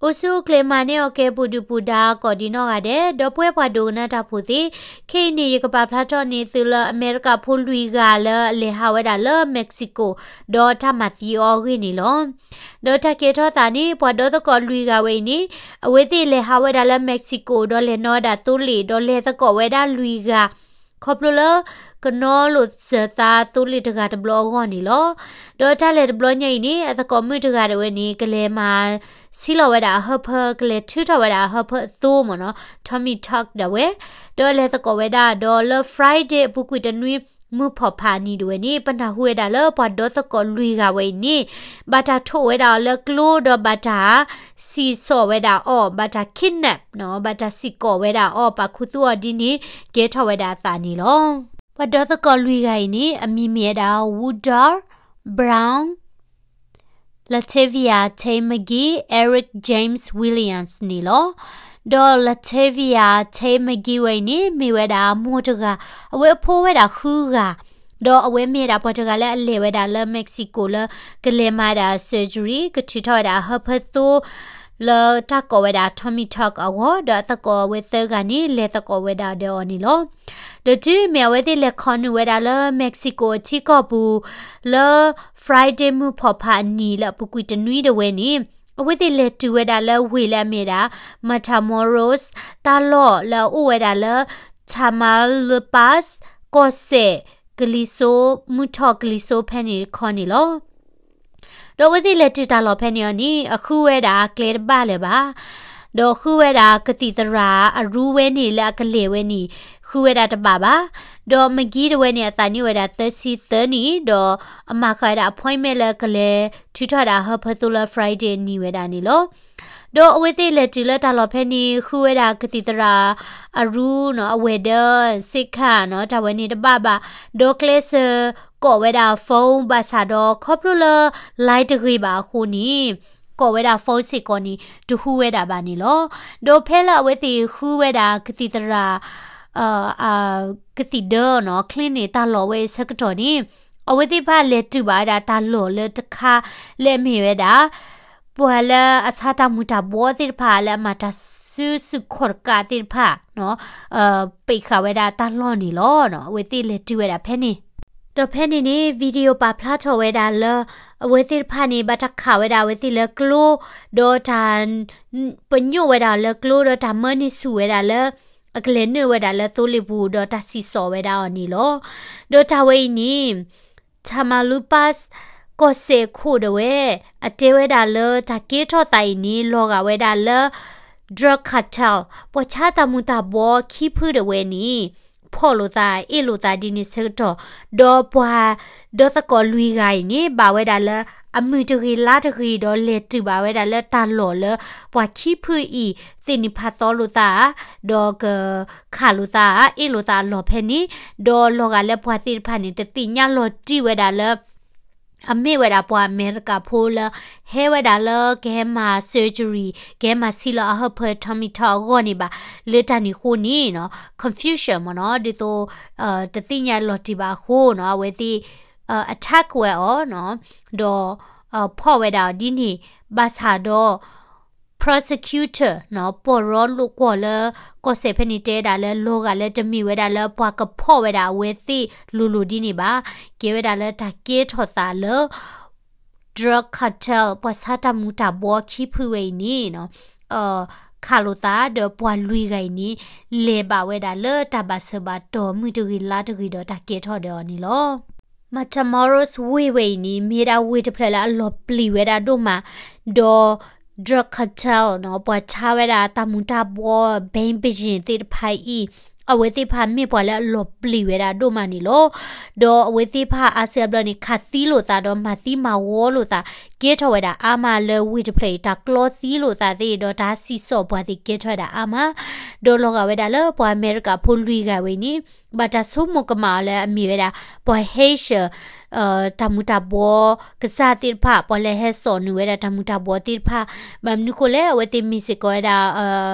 အိၣ်ဆူၣ်အိၣ်ချ့မၤန့ၢ်အီၤကဲပူၤဒုၣ်ပူၤဒါကိးဒံနီၢ်ဂၤဒဲး ဒီပုၢ်ဝဲၢ်ပှၤဒိကနၣ်တၢ်ဖိသ့ၣ်, ခဲအံၤန့ၣ် ယကပာ်ဖျါထီၣ်န့ၢ်သုလၢအမဲရကၤဖိလွံၢ်ဂၤလၢအလဲၤဟးဝဲဒၣ်လၢ Mexico ဒီးတၢ်မၤသံအီၤအဂ့ၢ်န့ၣ်လီၤ. ဒီးတၢ်ကဲထီၣ်သးန့ၣ် ပှၤဒီသကိးလွံၢ်ဂၤဝဲအံၤန့ၣ် အဝဲသ့ၣ်လဲၤဟးဝဲဒၣ်လၢ Mexico ဒီးလဲၤနီၣ်ဝဲဒၣ်သိလ့ၣ် ဒီးလဲၤသကိးဝဲဒၣ်လွံၢ်ဂၤ ခီဖျိလၢ ကနီၣ်လိာ်စၢၤသးသိလ့ၣ်တဂၤတဘျီအဂီၢ်န့ၣ်လီၤ. ဒီးတၢ်လဲၤတဘျီညါအံၤန့ၣ် အသကိးမုၣ်တဂၤဒၣ်ဝဲန့ၣ် ကလဲၤမၤဆံးလီၤဝဲဒၣ်အဟၢဖၢ ကလဲၤထုးထီၣ်ဝဲဒၣ်အဟၢဖၢအသိမ့ၢ်နီၤ Tommy Tuck ဒၣ်ဝဲ, ဒီးလဲၤသကိးဝဲဒၣ် ဒီးလၢ Friday အပူၤကွံာ်တနွံ မုၢ်ဖီၣ်ဖးအနံၤဒၣ်ဝဲန့ၣ် ပနၢ်ဟူဝဲဒၣ်လၢပှၤဒီသကိးလွံၢ်ဂၤဝဲအံၤန့ၣ် ဘၣ်တၢ်ထိးဝဲဒၣ်အီၤလၢကျိ ဒီးဘၣ်တၢ်စံၣ်စိးဝဲဒၣ်အီၤ ဘၣ်တၢ် kidnap နီၤ ဘၣ်တၢ်စံၣ်ကိးဝဲဒၣ်အီၤ ပာ်ခူသူၣ်အီၤဒ်န့ၣ် ကဲထီၣ်ဝဲဒၣ်အသးန့ၣ်လီၤ. ပှၤဒီသကိးလွံၢ်ဂၤအံၤန့ၣ် အမံၤမ့ၢ်ဝဲဒၣ် Woodall Brown, Latavia Tay McGee, Eric James Williams န့ၣ်လီၤ. ဒီး Latavia Tay McGee ဝဲအံၤန့ၣ် မ့ၢ်ဝဲဒၣ်အမိၢ်တဂၤ, အဝဲအဖိဝဲဒၣ်ဃုဂၤ, ဒီးအဝဲမ့ၢ်ဝဲဒၣ်ပှၤတဂၤလၢအလဲၤဝဲဒၣ်လၢ Mexico လၢ ကလဲၤမၤဒၣ် surgery ကထုးထီၣ်ဝဲဒၣ်အဟၢဖၢသိ လၢတၢ်ကိးဝဲဒၣ် Tommy Tuck အဂီၢ်, ဒီးအသကိးဝဲသၢဂၤန့ၣ် လဲၤသကိးဝဲဒၣ်ဒီးအီၤန့ၣ်လီၤ. ဒီးတုၤမ့ၢ်အဝဲသ့ၣ်လဲၤခီနုာ်ဝဲဒၣ်လၢ Mexico အထံကီၢ်ပူၤ လၢ Friday မုၢ်ဖီၣ်ဖးအနံၤလၢအပူၤကွံာ်တနွံဒၣ်ဝဲန့ၣ် အဝဲသ့ၣ်လဲၤတုၤဝဲဒၣ်လၢဝ့ၢ်လၢအမ့ၢ်ဝဲဒၣ် Matamoros တၢ်လီၢ်လၢအအိၣ်ဝဲဒၣ်လၢ Tamaulipas ကီၢ်စဲၣ် ကလံၤစိး မုၢ်ထီၣ်ကလံၤစိးဖဲန့ၣ်တခီန့ၣ်လီၤ. ဒီးအဝဲသ့ၣ်လဲၤတုၤတၢ်လီၢ်ဖဲန့ၣ်အီၤန့ၣ် အဃုဝဲဒၣ်ကျဲတဘၣ်လၢၤဘၣ်. ဒီးဃုဝဲဒၣ်ကသံၣ်သရၣ်အရူဝဲန့ၣ်လၢအကလဲၤဝဲန့ၣ် ဃုဝဲဒၣ်တဘၣ်ဘၣ်. ဒီး McGee တဝဲန့ၣ် အသးနံၣ်ဝဲဒၣ်သၢဆံသၢနံၣ်, ဒီးအမၤဃာ်ဝဲဒၣ် appointment လၢကလဲၤထုးထီၣ်ဝဲဒၣ်အဟၢဖၢသိလၢ Friday နံၤဝဲဒၣ်န့ၣ်လီၤ. ဒီးအဝဲသ့ၣ်လဲၤတုၤလၢတၢ်လီၢ်ဖဲန့ၣ် ဃုဝဲဒၣ်ကသံၣ်သရၣ်အရူနီၤ အဝဲၤဒၢး စ့းခၣ်နီၤ တၢ်ဝဲန့ၣ်တဘၣ်ဘၣ်. ဒီးကျဲးစၢးကိးဝဲဒၣ် phone ဘၣ်ဆၣ်ဒီးခီဖျိလၢ line တဂ့ၤဘၣ်အဃိန့ၣ် ကိးဝဲဒၣ် phone စ့ၢ်ကီးန့ၣ် တဟူဝဲဒၣ်ဘၣ်န့ၣ်လီၤ. ဒီးဖဲလၢအဝဲသ့ၣ်ဃုဝဲဒၣ်ကသံၣ်သရၣ် ကသံၣ်ဒၢနီၤ clinic တၢ်လီၢ်ဝဲအဆၢကတီၢ်န့ၣ် အဝဲသ့ၣ်တဖၣ်လဲၤတုၤဘၣ်ဝဲဒၣ်တၢ်လီၢ်လၢတခါလၢအမ့ၢ်ဝဲဒၣ် ပှၤလၢအဆါတၢ်မူၤတၢ်ဘှီးသ့ၣ်တဖၣ် လၢအမၤတၢ်စုဆူၣ်ခီၣ်တကးသ့ၣ်တဖၣ် ပ့းဃာ်ဝဲဒၣ်တၢ်လီၢ်န့ၣ်လီၤ. အဝဲသ့ၣ်လဲၤတုၤဝဲဒၣ်ဖဲန့ၣ် ဒီးဖဲန့ၣ်န့ၣ် video ပာ်ဖျါထီၣ်ဝဲဒၣ်လၢ အဝဲသ့ၣ်တဖၣ်န့ၣ် ဘၣ်တၢ်ခးဝဲဒၣ်အဝဲသ့ၣ်လၢကျိ ဒီးတၢ် ပညိၣ်ဝဲဒၣ်လၢကျိ ဒီးတၢ်မၢန့ၢ်ဆူၣ်ဝဲဒၣ်လၢ အကလဲၤနုာ်ဝဲဒၣ်လၢသိလ့ၣ်ပူၤ ဒီးတၢ်စံၣ်စိးဝဲဒၣ်အီၤန့ၣ်လီၤ. ဒီးတၢ်ဝဲအံၤန့ၣ် Tamaulipas ကီၢ်စဲၣ်ခိၣ်ဒၣ်ဝဲ အတဲဝဲဒၣ်လၢတၢ်ကဲထီၣ်သးအံၤန့ၣ် လီၤဂာ်ဝဲဒၣ်လၢ drug cartel ပှၤဆါတၢ်မူၤတၢ်ဘှီးခံဖုဒၣ်ဝဲန့ၣ် ဖီၣ်လိာ်သး အ့ၣ်လိာ်သးဒ်န့ၣ်ဆၢကတီၢ်, ဒီးပှၤဒီသကိးလွံၢ်ဂၤအံၤန့ၣ် ဘၣ်ဝဲဒၣ်လၢအမုၢ်တဂ့ၤလါတဂ့ၤ ဒီးလဲၤတုၤဘၣ်ဝဲဒၣ်လၢတၢ်လီၢ်လၢ ပှၤခံဖုအံၤ သ့ၣ်နံၤဖးသီလိာ်သး ဒီးကခးလိာ်သး အ့ၣ်လိာ်သးအလီၢ်ဖဲန့ၣ်, ဒီးလီၤဂာ်လၢပှၤသ့ၣ်တဖၣ်န့ၣ် တသ့ၣ်ညါလီၤတံၢ်ဝဲဒၣ်လၢ အမ့ၢ်ဝဲဒၣ်ပှၤအမဲရကၤဖိလၢ ဟဲဝဲဒၣ်လၢကဟဲမၤ surgery ကဟဲမၤဆံးလီၤအဟၢဖၢ Tommy Tuck အဂီၢ်န့ၣ်ဘၣ်. လၢတၢ်န့ၣ်အဃိန့ၣ်နီၤ confusion မ့ၢ်နီၤ ဒ်သိး တသ့ၣ်ညါလီၤတံၢ်ဘၣ်အဃိနီၤ အဝဲသ့ၣ် attack ဝဲအီၤနီၤ ဒီး ဖီၣ်ဝဲဒၣ်အီၤဒ်န့ၣ် ဘၣ်ဆၣ်ဒီး prosecutor နီၤ ပီၢ်ရီလိာ်ကွီၢ်လၢ ကီၢ်စဲၣ်ဖဲန့ၣ်တဲဒၣ်လၢ လီၤဂာ်လၢတမ့ၢ်ဝဲဒၣ်လၢပှၤကဖီၣ်ဝဲဒၣ်အဝဲသ့ၣ်လိၤလိၤဒ်န့ၣ်ဘၣ်. ကဲဝဲဒၣ်လၢတၢ်ကဲထီၣ်သးလၢ drug cartel ပှၤဆါတၢ်မူၤတၢ်ဘှီးခံဖုဝဲအံၤန့ၣ်နီၤ ခးလိာ်သးဒီးပှၤလွံၢ်ဂၤအံၤန့ၣ် လဲၤဘၣ်ဝဲဒၣ်လၢတၢ်ဘၣ်ဆၢဘၣ်တီၢ်မုၢ်တဂ့ၤလါတဂ့ၤဒီးတၢ်ကဲထီၣ်ဒီးအီၤန့ၣ်လီၤ. Matamoros ဝ့ၢ်ဝဲအံၤန့ၣ် မ့ၢ်ဒၣ်ဝ့ၢ်တဖျၢၣ်လၢအလီၤပျံၤဝဲဒၣ်ဒိၣ်မး, ဒီး drug cartel နီၤ ပှၤဆါဝဲဒၣ်တၢ်မူၤတၢ်ဘှီး ဘဲပယ့ၣ်သ့ၣ်တဖၣ်အံၤ အဝဲသ့ၣ်တဖၣ်မ့ၢ်ပှၤလၢအလီၤပျံၤဝဲဒၣ်ဒိၣ်မးန့ၣ်လီၤ. ဒီးအဝဲသ့ၣ်တဖၣ်အါစုအါဘျီန့ၣ် ခးသံလိာ်သးဒီးမၤသံမၤဝီလိာ်သး ကဲထီၣ်ဝဲဒၣ်အါမးလၢဝ့ၢ်တဖျၢၣ်အံၤ တၢ်ကျီသံလိာ်သးသ့ၣ် ဒီးတၢ်စံၣ်စိးပှၤသ့ၣ်ကဲထီၣ်ဝဲဒၣ်အါမး, ဒီးလီၤဂာ်ဝဲဒၣ်လၢပှၤအမဲရကၤဖိလွံၢ်ဂၤဝဲအံၤန့ၣ် ဘၣ်တၢ်ဆိကမိၣ်ကမၣ်အီၤလၢအမ့ၢ်ဝဲဒၣ် ပှၤ Haitian တၢ်မူၤတၢ်ဘှီးကစၢ်သ့ၣ်တဖၣ် ပှၤလၢဟဲစိာ်နုာ်ဝဲဒၣ်တၢ်မူၤတၢ်ဘှီးသ့ၣ်တဖၣ်, ဘၣ်မနုၤဃိလဲၣ် အဝဲသ့ၣ်မ့ၢ်စ့ၢ်ကီးဝဲဒၣ်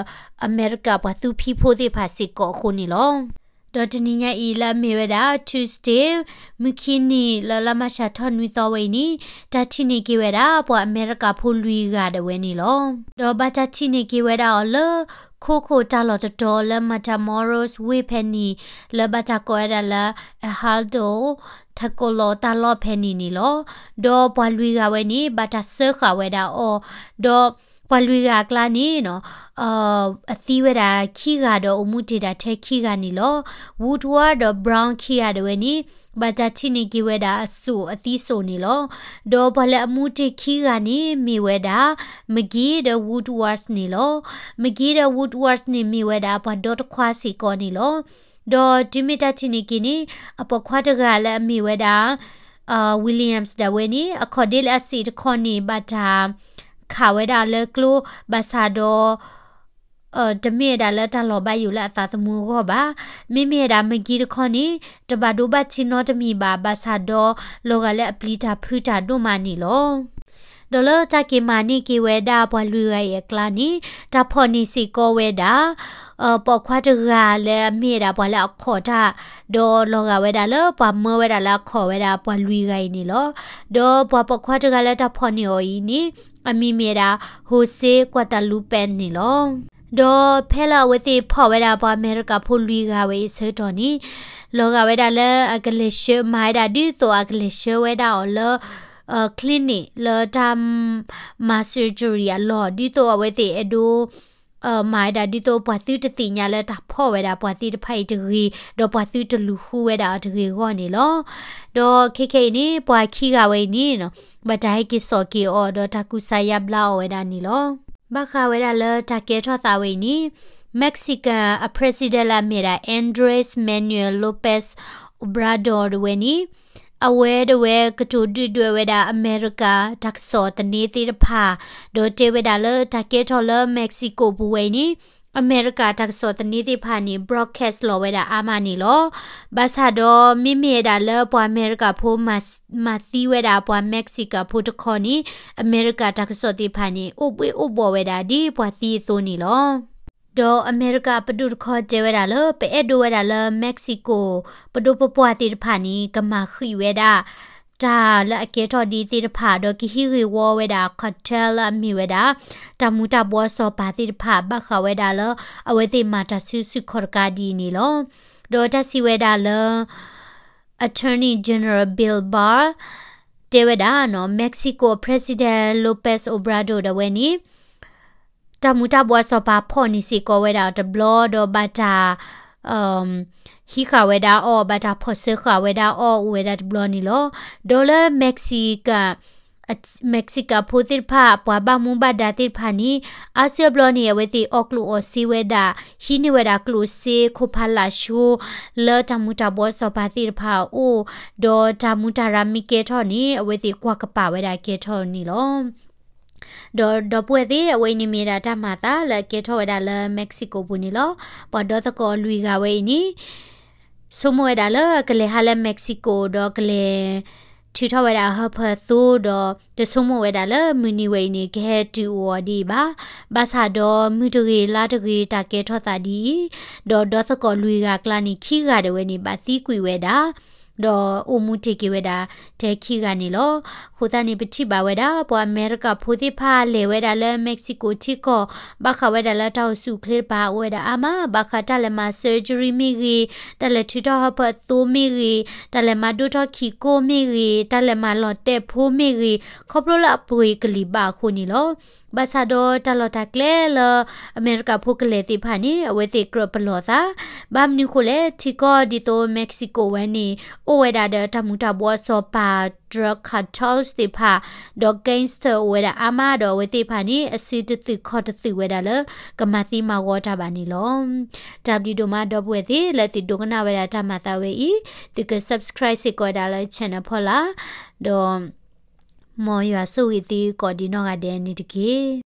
အမဲရကၤပှၤသူဖံးဖိသ့ၣ်တဖၣ်စ့ၢ်ကီးအဃိန့ၣ်လီၤ. ဒီး ဒီးတနံၤညါအံၤလၢအမ့ၢ်ဝဲဒၣ် Tuesday မုၢ်ခံနံၤလၢလါမၢ်ၡးထီၣ်နွံသီဝဲအံၤန့ၣ် တၢ်ထံၣ်န့ၢ်က့ၤဝဲဒၣ် ပှၤအမဲရကၤဖိလွံၢ်ဂၤဒၣ်ဝဲန့ၣ်လီၤ. ဒီးဘၣ်တၢ်ထံၣ်န့ၢ်က့ၤဝဲဒၣ်အီၤလၢ ခိခိၣ်တၢ်လီၢ်တတီၤလၢ Matamoros ဝ့ၢ်ဖဲန့ၣ် လၢဘၣ်တၢ်ကိးဝဲဒၣ်လၢ Aguinaldo ထၢကိၣ်လီၤတၢ်လီၢ်ဖဲန့ၣ်န့ၣ်လီၤ. ဒီးပှၤလွံၢ်ဂၤဝဲန့ၣ် ဘၣ်တၢ်စၢဃာ်ဝဲဒၣ်အီၤ, ဒီးပှၤလွံၢ်ဂၤအကျါန့ၣ် အသံဝဲဒၣ်ခံဂၤ ဒီးအိၣ်မူတ့ၢ်ဒၣ်ထဲခံဂၤန့ၣ်လီၤ. Woodward ဒီး Brown ခံဂၤဒၣ်ဝဲန့ၣ် ဘၣ်တၢ်ထံၣ်န့ၢ်က့ၤဝဲဒၣ်အစိၣ်အသံစိၣ်န့ၣ်လီၤ. ဒီးပှၤလၢအမူတ့ၢ်ခံဂၤန့ၣ် မ့ၢ်ဝဲဒၣ် McGee ဒီး Woodward န့ၣ်လီၤ. McGee ဒီး Woodward န့ၣ်မ့ၢ်ဝဲဒၣ်ပှၤဒီတခွါစ့ၢ်ကီးန့ၣ်လီၤ. ဒီးတုၤမ့ၢ်တၢ်ထံၣ်န့ၢ်က့ၤန့ၣ် အပိာ်ခွါတဂၤလၢအမ့ၢ်ဝဲဒၣ် Williams ဒၣ်ဝဲန့ၣ် အခီၣ်ဒ့လၢအစ့ၣ်တခီန့ၣ် ဘၣ်တၢ်ခးဝဲဒၣ်လၢကျိ ဘၣ်ဆၣ်ဒီး တမ့ၢ်ဝဲဒၣ်လၢတၢ်လီၤဘၣ်ယိၣ်လၢအသးသမူအဂီၢ်ဘၣ်. မ့မ့ၢ်ဝဲဒၣ် McGee တခီန့ၣ် တဘၣ်ဒိဘၣ်ထံးနီတမံၤဘၣ်, ဘၣ်ဆၣ်ဒီးလီၤဂာ်လၢအပျံၤတၢ်ဖုးတၢ်ဒိၣ်မးန့ၣ်လီၤ. ဒီးလၢတၢ်က့ၤမၤန့ၢ်က့ၤဝဲဒၣ်ပှၤလွံၢ်ဂၤအံၤအကျါန့ၣ် တၢ်ဖီၣ်န့ၢ်စ့ၢ်ကီးဝဲဒၣ် ပိာ်ခွါတဂၤလၢအမ့ၢ်ဝဲဒၣ်ပှၤလၢအခိးတၢ်, ဒီးလီၤဂာ်ဝဲဒၣ်လၢပှၤမၢဝဲဒၣ်လၢအခိးဝဲဒၣ်ပှၤလွံၢ်ဂၤအံၤန့ၣ်လီၤ. ဒီးပှၤပိာ်ခွါတဂၤလၢတၢ်ဖီၣ်န့ၢ်အီၤအံၤန့ၣ် အမံၤမ့ၢ်ဝဲဒၣ် Jose Guadalupe န့ၣ်လီၤ. ဒီးဖဲလၢအဝဲသ့ၣ်ဖီၣ်ဝဲဒၣ်ပှၤအမဲရကၤဖိလွံၢ်ဂၤဝဲအံၤအဆၢကတီၢ်န့ၣ် လီၤဂာ်ဝဲဒၣ်လၢအကလဲၤဆှၢမၤဝဲဒၣ်ဒ်သိးအကလဲၤဆှၢဝဲဒၣ်အီၤလၢ clinic လၢတၢ်မၤ surgery အလီၢ် ဒ်သိးအဝဲသ့ၣ်အဲၣ်ဒိး မၤဝဲဒၣ်ဒ်သိးပှၤသုတသ့ၣ်ညါလၢတၢ်ဖီၣ်ဝဲဒၣ်ပှၤသ့ၣ်တဖၣ်အံၤတဂ့ၤ, ဒီးပှၤသုတလူၤဃုဝဲဒၣ်အီၤတဂ့ၤအဂီၢ်န့ၣ်လီၤ. ဒီးခဲခဲအံၤန့ၣ် ပှၤခံဂၤဝဲအံၤန့ၣ် ဘၣ်တၢ်ဟဲက့ၤစိာ်က့ၤအီၤ ဒီးတၢ်ကူစါယါဘျါအီၤဝဲဒၣ်န့ၣ်လီၤ. ဘၣ်ဃးဝဲဒၣ်လၢတၢ်ကဲထီၣ်သးဝဲအံၤန့ၣ် Mexican အ president လၢအမ့ၢ်ဒၣ် Andres Manuel Lopez Obrador တဝဲန့ၣ် အဝဲတဝဲကတိၤဒုၣ်ဒွဲၣ်ဝဲဒၣ်အမဲရကၤတၢ်ကစီၣ်သန့သ့ၣ်တဖၣ်, ဒီးတဲဝဲဒၣ်လၢတၢ်ကဲထီၣ်လၢ Mexico ပူၤဝဲအံၤန့ၣ် အမဲရကၤတၢ်ကစီၣ်သန့သ့ၣ်တဖၣ်န့ၣ် broadcast လီၤဝဲဒၣ်အါမးန့ၣ်လီၤ. ဘၣ်ဆၣ်ဒီးမ့မ့ၢ်ဝဲဒၣ်လၢပှၤအမဲရကၤဖိ မၤသံဝဲဒၣ်ပှၤ Mexican ဖိတခီန့ၣ် အမဲရကၤတၢ်ကစီၣ်သ့ၣ်တဖၣ်န့ၣ် အိၣ်ဘှ့ၣ်အိၣ်ဘှီၣ်ဝဲဒၣ်ဒ်ပှၤသံအသိးန့ၣ်လီၤ. ဒီးအမဲရကၤပဒိၣ်တခီတဲဝဲဒၣ်လၢ ပအဲၣ်ဒိးဝဲဒၣ်လၢ Mexico ပဒိၣ်ပပှၢ်သ့ၣ်တဖၣ်န့ၣ် ကမၤဃံးဝဲဒၣ် တၢ်လၢအကဲထီၣ်ဒ်သ့ၣ်တဖၣ် ဒီးကဟံးဂ့ၢ်ဝီဝဲဒၣ် cartel လၢအမ့ၢ်ဝဲဒၣ် တၢ်မူၤတၢ်ဘှီစီၤပၤသ့ၣ်တဖၣ် ဘၣ်ဃးဝဲဒၣ်လၢ အဝဲသ့ၣ်မၤတၢ်စုဆူၣ်ခီၣ်တကးဒ်အံၤန့ၣ်လီၤ. ဒီးတၢ်စံးဝဲဒၣ်လၢ Attorney General Bill Barr တဲဝဲဒၣ် Mexico President Lopez Obrador ဒၣ်ဝဲန့ၣ် တၢ်မူၤတၢ်ဘှီစီၤပၤဖီၣ်န့ၢ်စ့ၢ်ကီးဝဲဒၣ်တဘျီ ဒီးဘၣ်တၢ် ဟံးဃာ်ဝဲဒၣ်အီၤ ဘၣ်တၢ်ဖီၣ်စၢဃာ်ဝဲဒၣ်အီၤအိၣ်ဝဲဒၣ်တဘျီန့ၣ်လီၤ. ဒီးလၢ Mexican Mexican ဖိသ့ၣ်တဖၣ် ပှၤဘၣ်မူဘၣ်ဒါသ့ၣ်တဖၣ်န့ၣ် အါစုအါဘျီန့ၣ် အဝဲသ့ၣ်အီၣ်ကျိၣ်အီၣ်စ့ဝဲဒၣ် ဟံးန့ၢ်ဝဲဒၣ်ကျိၣ်စ့ခိၣ်ဖးလာ်ဆိ လၢတၢ်မူၤတၢ်ဘှီစီၤပၤသ့ၣ်တဖၣ်အအိၣ်, ဒီးတၢ်မူၤတၢ်ရၤမ့ၢ်ကဲထီၣ်န့ၣ် အဝဲသ့ၣ်ကွၢ်ကပၤဝဲဒၣ်ကဲထီၣ်န့ၣ်လီၤ. ဒီးဒီပုၢ်ဝဲၢ်သ့ၣ် အဝဲအံၤန့ၣ်မ့ၢ်ဒၣ်တၢ်မၤအသးလၢအကဲထီၣ်ဝဲဒၣ်လၢ Mexico ပူၤန့ၣ်လီၤ. ပှၤဒီသကိးလွံၢ်ဂၤဝဲအံၤန့ၣ် ဆိကမိၣ်ဝဲဒၣ်လၢကလဲၤဟးလၢ Mexico ဒီးကလဲၤထုးထီၣ်ဝဲဒၣ်အဟၢဖၢသိဒီး တဆိကမိၣ်ဝဲဒၣ်လၢမုၢ်နံၤဝဲအံၤန့ၣ် ကဟဲတုၤအိၣ်အီၤဒ်အံၤဘၣ်. ဘၣ်ဆၣ်ဒီးမုၢ်တဂ့ၤလါတဂ့ၤ တၢ်ကဲထီၣ်သးဒ်အံၤ, ဒီးဒီသကိးလွံၢ်ဂၤအကျါန့ၣ် ခံဂၤဒၣ်ဝဲန့ၣ် ဘၣ်သံကွံာ်ဝဲဒၣ် ဒီးအိၣ်မူတ့ၢ်က့ၤဝဲဒၣ် ထဲခံဂၤန့ၣ်လီၤ. အဃိသတးန့ၣ် ပထံၣ်ဘၣ်ဝဲဒၣ် ပှၤအမဲရကၤဖိသ့ၣ်တဖၣ်လဲၤဝဲဒၣ်လၢ Mexico ထံကီၢ် ဘၣ်ဃးဝဲဒၣ်လၢတၢ်အိၣ်ဆူၣ်အိၣ်ချ့တဖၣ် အိၣ်ဝဲဒၣ်အါမး, ဘၣ်ဃးတၢ်လဲၤမၤ surgery မ့ၢ်ဂ့ၤ, တၢ်လဲၤထုးထီၣ်ဟၢဖၢအသိမ့ၢ်ဂ့ၤ, တၢ်လဲၤမၤဒိၣ်ထီၣ်ခံကိၢ်မ့ၢ်ဂ့ၤ, တၢ်လဲၤမၤလီၤတဲာ်ဖိမ့ၢ်ဂ့ၤ, ခီဖျိလၢအပှ့ၤကလံၤဘၣ်အဃိန့ၣ်လီၤ. ဘၣ်ဆၣ်ဒီးတၢ်လီၢ်တၢ်ကျဲလၢ အမဲရကၤဖိကလဲၤသ့ၣ်တဖၣ်န့ၣ် အဝဲသ့ၣ်ကြၢးပလီၢ်သး, ဘၣ်မနုၤဃိလဲၣ် ထံကီၢ်ဒ်သိး Mexico ဝဲန့ၣ် အိၣ်ဝဲဒၣ်ဒီးတၢ်မူၤတၢ်ဘှီစီၤပၤ drug cartels သ့ၣ်တဖၣ်, ဒီး gangster အိၣ်ဝဲဒၣ်အါမးဒီး အဝဲသ့ၣ်တဖၣ်န့ၣ် အစုတသုးခီၣ်တသုးဝဲဒၣ်လၢ ကမၤသံမၤဂီၤတၢ်ဘၣ်န့ၣ်လီၤ. တၢ်ဘျုးဒိၣ်မးဒီပုၢ်ဝဲၢ်သ့ၣ် လၢသုဒိကနၣ်ဝဲဒၣ်တၢ်မၤသးဝဲအံၤ, သုက subscribe စ့ၢ်ကီးဝဲဒၣ်လၢ channel ဖီလာ်, ဒီး မ်ယွၤဆိၣ်ဂ့ၤသုကိးဒံးနီၢ်ဂၤဒဲးန့ၣ်တက့ၢ်.